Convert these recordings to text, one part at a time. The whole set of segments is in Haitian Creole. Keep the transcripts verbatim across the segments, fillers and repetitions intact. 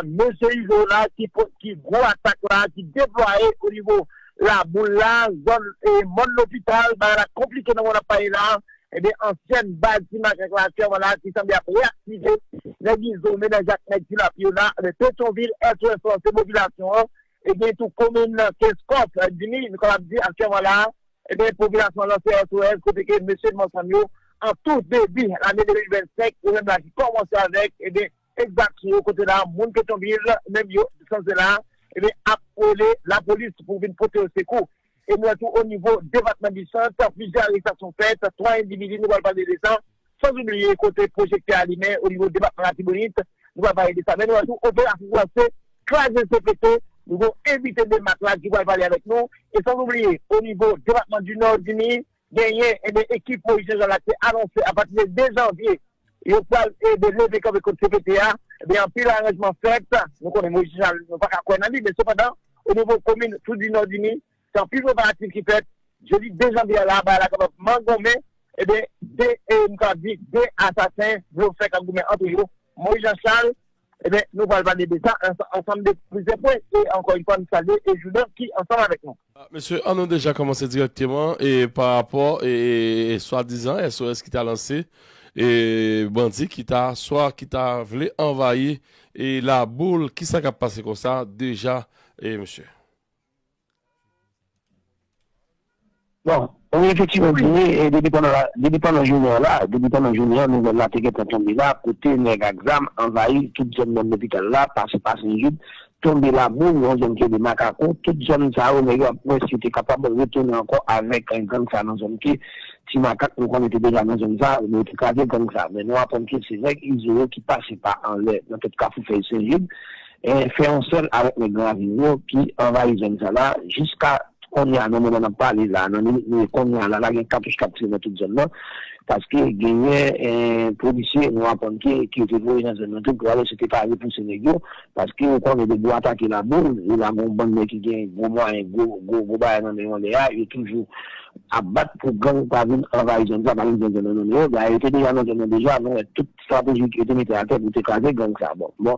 mesye Izo la ki, ki gwo atak la ki deplwaye o nivo Laboul la, zòn e mòn Lopital, bagay la konplike nan moman n ap pale la. Ebyen, ansyen baz Ti Makak la aktyèlman la ki sanble ap reyaktive nèg Izo, menaj ak nèg Tilapyo la, ebyen, Petyonvil, S O S lanse popilasyon an, ebyen, tou komin Kenskòf, Dini, nou kapab di aktyèlman la, ebyen, popilasyon an lanse S O S, kote ke mesye m ansanm yo, an tou debi lane de mil vennsenk, yo menm la ki kòmanse avèk, ebyen, egzaksyon yo, kote la, moun Petyonvil, menm yo, sanse la, ebyen, ap rele lapolis pou vin pote yo sekou. E nou wè tou o nivo depatman di Sant, plizyè arestasyon fèt, twa endividi, nou pral pale de sa, san oubliye kote pwojektè a limen o nivo depatman Latibonit, nou pral pale de sa. Men nou wè tou operasyon lanse, kraze C P T, nou gon envite de mak la ki pral pale avèk nou, e san oubliye o nivo depatman di Nò, Dini, genyen, ebyen, ekip Moyiz Jan Jal la te anonse apati de de janvye, yo pral ede leve kanpe kont C P T a, ebyen, anpil aranjman fèt, nou konnen Moyiz Jan Jal, nou pa ka kwè nan li, men sepandan, o nivo komin tou di Nò, Dini, se anpil preparatif ki fèt, jodi de janvye a la, bagay la kapab mangonmen, ebyen, de, e, m ka di, de asasen, blofè k ap goumen antre yo, Moyiz Jan Jal, ebyen, nou pral pale de sa, ansanm de plizyè pwen, e ankò yon fwa, m salye e Joudan ki ansanm avèk nou. Mesye, an nou deja kòmanse dirèkteman e pa rapò e swadizan S O S ki ta lanse e bandi ki ta swa ki ta vle anvayi e Laboul, kisa k ap pase konsa deja e mesye? Bon, wi, efektivman, Dini, depi pandan jounen an la, depi pandan jounen an, nouvèl la te gentan tonbe la, kote nèg ak zam anvayi tout zòn mòn lopital la, pase pa Senjid, tonbe Laboul, yon zòn ki rele Makako, tout zòn sa yo, nèg yo ap wè si yo te kapab retounen ankò avèk gang sa nan zòn ke Ti Makak, nou konnen te deja nan zòn sa, men yo te kraze gang sa. Men nou aprann ke se nèg Izo yo ki pase pa anlè, nan tèt Kafou Fèy Senjid, fè yon sèl avèk nèg Gran Ravin yo ki anvayi zòn sa la, jiska kounye a, nan moman n ap pale la, nan minit nou ye kounye a la, la gen katouch k ap tire nan tout zòn nan, paske genyen polisye nou aprann ke, ki yo te voye nan zòn nan tou, pou alò se te pa repouse nèg yo, paske ou konnen depi w atake Laboul, e la gen yon bann nèg ki gen gwo mwayen, gwo, gwo, gwo bagay nan men yo anlè a, yo toujou ap bat pou gang pa vin anvayi zòn sa, pa vin pran zòn nan nan men yo, dayè yo te deja nan zòn nan deja, nou wè tout estrateji yo te mete atè pou te kraze gang sa, bon, bon.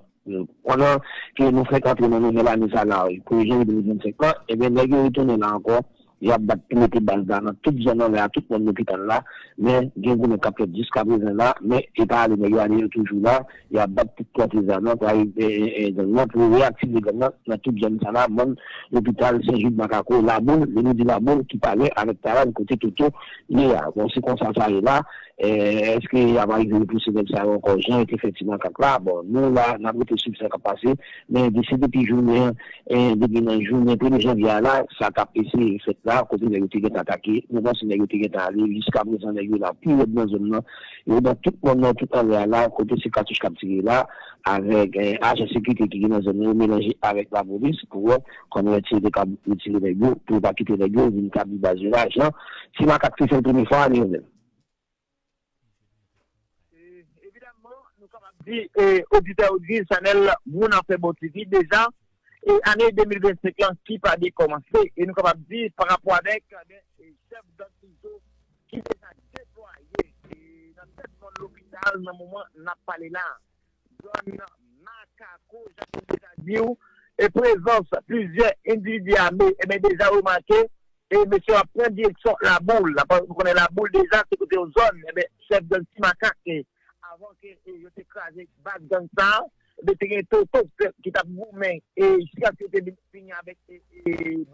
Pandan ke nou fèk antre nan nouvèl ane sa la, premye janvye de mil vennsenk lan, ebyen nèg yo retounen la ankò, y ap bat pou mete baz la nan tout zòn anlè a, tout mòn lopital la, men gen goumen k ap fèt jiskaprezan la, men e pa ale nèg yo ale yo toujou la, y ap bat pou pòte zam nan, pou ale gang nan, pou reyaktive gang nan nan tout zòn sa la, mòn lopital, Senjid, Makako, Laboul, lè nou di Laboul, ki pa lwen avèk Taran, kote Toto ye a. Bon, se konsa sa ye la. Èske y ap arive repouse nèg sa yo ankò jan yo te fè Ti Makak la? Bon, nou la, n ap rete swiv sa k ap pase, men se depi jounen an, depi nan jounen premye janvye a la, sa t ap eseye fèt la, kote nèg yo te gentan atake, nou panse nèg yo te gentan ale, jiskaprezan nèg yo la pi rèd nan zòn nan, yo nan tout mòn nan, tout anlè a la, kote se katouch k ap tire la, avèk ajan sekirite ki gen nan zòn nan, yo melanje avèk lapolis pou wè kòman yo te ka retire nèg yo, pou yo pa kite nèg yo vin tabli baz yo la, jan Ti Makak te fè l premye fwa a, Lionel. Evidamman, nou kapab di oditè yo di chanèl Moun Afè Bon T V deja, e ane de mil vennsenk lan ki pa dekòmanse, e nou kapab di pa rapò avèk chèf gang Izo ki deja deplwaye nan tèt mòn lopital nan moman n ap pale la. Zòn Makako, jan nou deja di w, e prezans plizyè endividi ame, ebyen deja remake, e mesye yo ap pran direksyon Laboul. Ou konnen Laboul deja se kote yon zòn, ebyen chèf gang Ti Makak, avan ke yo te kraze baz gang sa a, ebyen te gen Toto ki t ap goumen, e jiskaske yo te vin fini avèk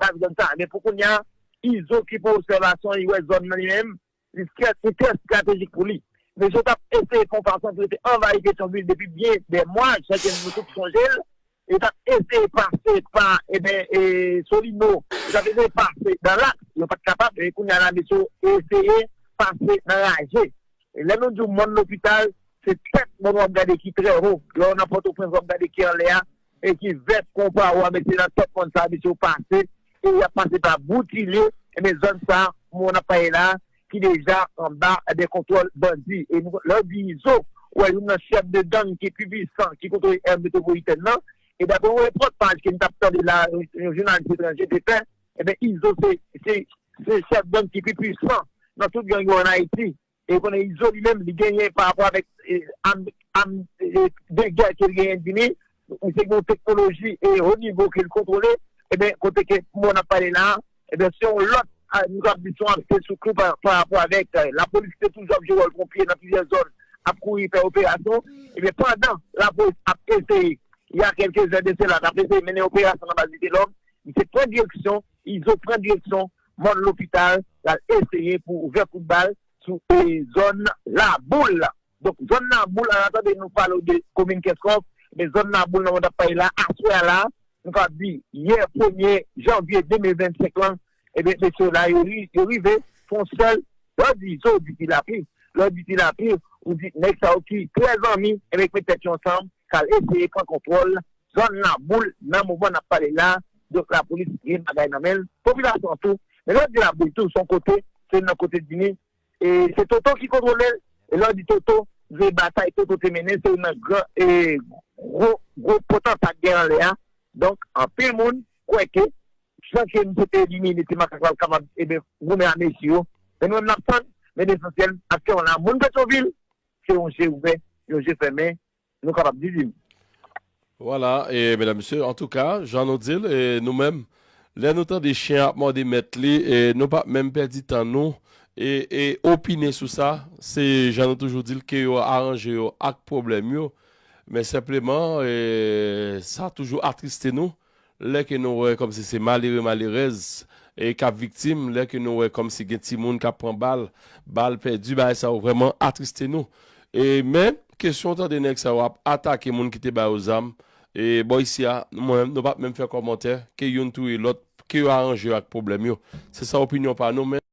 baz gang sa a. Men pou kounye a, Izo ki pran obsèvasyon, li wè zòn nan li menm, li trè estratejik pou li. Mesye yo t ap eseye fè yon fason pou yo te anvayi Petyonvil depi byen dè mwa, jan ke nou tout sonje l. Yo t ap eseye pase pa, ebyen, Solino, yo t ap eseye pase nan Laks, yo pa t kapab, e kounye a la mesye yo eseye pase nan Raje. E lè nou di w mòn lopital, se tèt mòn w ap gade ki trè wo. Lè w nan Pòtoprens w ap gade ki anlè a, e ki vèt konpa w a, mesye nan tèt mòn sa, mesye yo pase, e y ap pase pa Boutilye, ebyen zòn sa, mòn n ap pale la, ki deja anba de kontwòl bandi. E lè w di Izo, ou wè youn nan chèf de gang ki pi pwisan, ki kontwole èr metwopolitèn nan, e daprè yon repòtaj ke m t ap tande la, yon jounalis etranje te fè, ebyen Izo se, se, se chèf gang ki pi pwisan nan tout gang yo ann Ayiti. E ou konnen Izo li menm, li genyen pa rapò avèk am, am de gè ke l genyen, Dini, misye gen yon teknoloji e wo nivo ke l kontwole, ebyen, kote ke mwen ap pale la, ebyen, se yon lòt, a, nou ka di se yon akte sou klou pa, pa rapò avèk, eh, lapolis ki te toujou ap jwe wòl ponpye nan plizyè zòn, ap kouri fè operasyon, ebyen, pandan lapolis ap eseye, il y a quelques heures de cela, t ap eseye mennen operasyon nan baz Vitelòm, misye pran direksyon, Izo pran direksyon mòn lopital, l al eseye pou ouvè kout bal sou, eh, zòn Laboul. Donk, zòn Laboul, an atandan nou pale de komin Kenskòf, men zòn Laboul nan mwen t ap pale la, aswè a la, nou ka di, yè premye janvye de mil vennsenk lan, ebyen, mesye yo la, yo ri-, yo rive, fè yon sèl, lè w di Izo, w di Ti Lapli. Lè w di Ti Lapli, ou di nèg sa yo ki trè zanmi, ebyen, k met tèt yo ansanm, k al eseye pran kontwòl zòn Laboul nan moman n ap pale la. Donk, lapolis gen bagay nan men l. Popilasyon an tou. Men lè w di Laboul tou, se yon kote, se nan kote Dini. E se Toto ki kontwole l. E lè w di Toto, se batay Toto te mennen, se youn nan gran, e gwo, gwo potansa k gen anlè a. Donk, anpil moun kwè ke jan ke misye te elimine ti makak la, l kapab, ebyen, goumen a mesye yo. Men nou menm n ap tann, men lesansyèl, aktyèlman la, moun Petyonvil, se yon je ouvè, yon je fèmen, nou kapab di li. Vwala, e medam, mesye, antouka, jan nou di l, e nou menm, lè nou tande chen ap mòde mèt li, e nou p ap menm pèdi tan nou, e, e opine sou sa, se jan nou toujou di l, ke yo aranje yo ak pwoblèm yo, men senpleman, e sa toujou atriste nou, lè ke nou wè kòmsi se malere, malerèz, e k ap viktim, lè ke nou wè kòmsi gen timoun k ap pran bal, bal pèdi, bagay sa yo vrèman atriste nou. E, men, kesyon w tande nèg sa yo ap atake moun ki te ba yo zam, e bò isi a, nou menm, nou p ap menm fè kòmantè, ke youn touye lòt, ke yo aranje yo ak pwoblèm yo. Se sa opinyon pa nou, men.